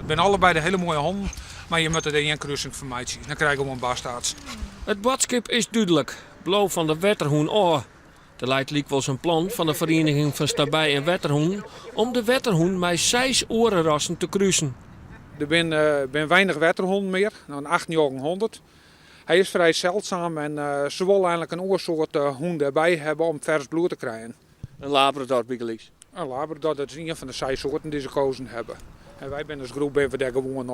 It binne allebeide hiele moaie honden, mar je moatte der ien krusing fan meitsje. Dan krije je gewoan bastaards. It boadskip is dúdlik, bliuw fan de wetterhûn ôf. Der leit lykwols in plan fan de Ferieniging fan Stabij en Wetterhûnen om de wetterhûn mei seis oare rassen te krusen. Der binne weinich wetterhûnen mear, in acht njoggenhûndert. Hy is frij seldzaam en se wolle eigenlik in oar soart hûn dêrby hawwe om fers bloed te krijen. In labrador bygelyks? In labrador, dat is ien fan de seis soarten dy't se kozen hawwe. En wy binne as groep binne we dêr gewoan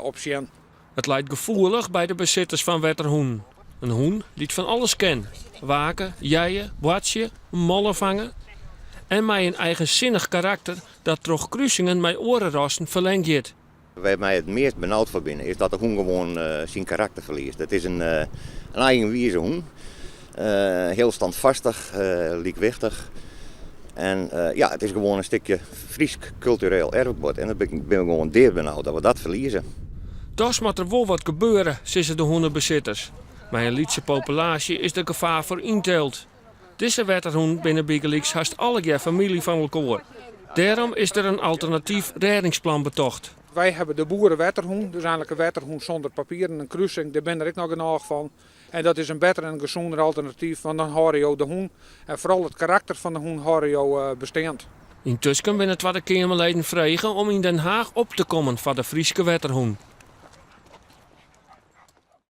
op sjen. It leit gefoelich by de besitters fan wetterhûnen. In hûn dy't fan alles ken, wake, jeie, boartsje, molle fange. En mei in eigensinnich karakter dat troch krusingen mei oare rassen ferlern giet. Wêr't my it meast benaud foar binne, is dat de hûn gewoan syn karakter ferliest. It is in eigenwize hûn, hiel standfastich, lykwichtich. En ja, it is gewoan in stikje Frysk kultureel erfguod en dêr binne we gewoan deabenaud dat we dat ferlieze. Dochs moat der wol wat gebeure, sizze de hûnebesitters. Mei in lytse populaasje is der gefaar foar yntylt. Dizze wetterhûnen binne bygelyks hast allegear famylje fan elkoar. Dêrom is der in alternatyf rêdingsplan betocht. Wy hawwe de boerewetterhûn, dus eigenlik in wetterhûn sûnder papieren, in krusing, dêr binne der ek noch genôch fan. En dat is in better en gesûner alternatyf, want dan hâlde jo de hûn en foaral it karakter fan de hûn hâlde jo besteand. Yntusken binne Twadde Keamerleden frege om yn Den Haach op te kommen foar de Fryske wetterhûn.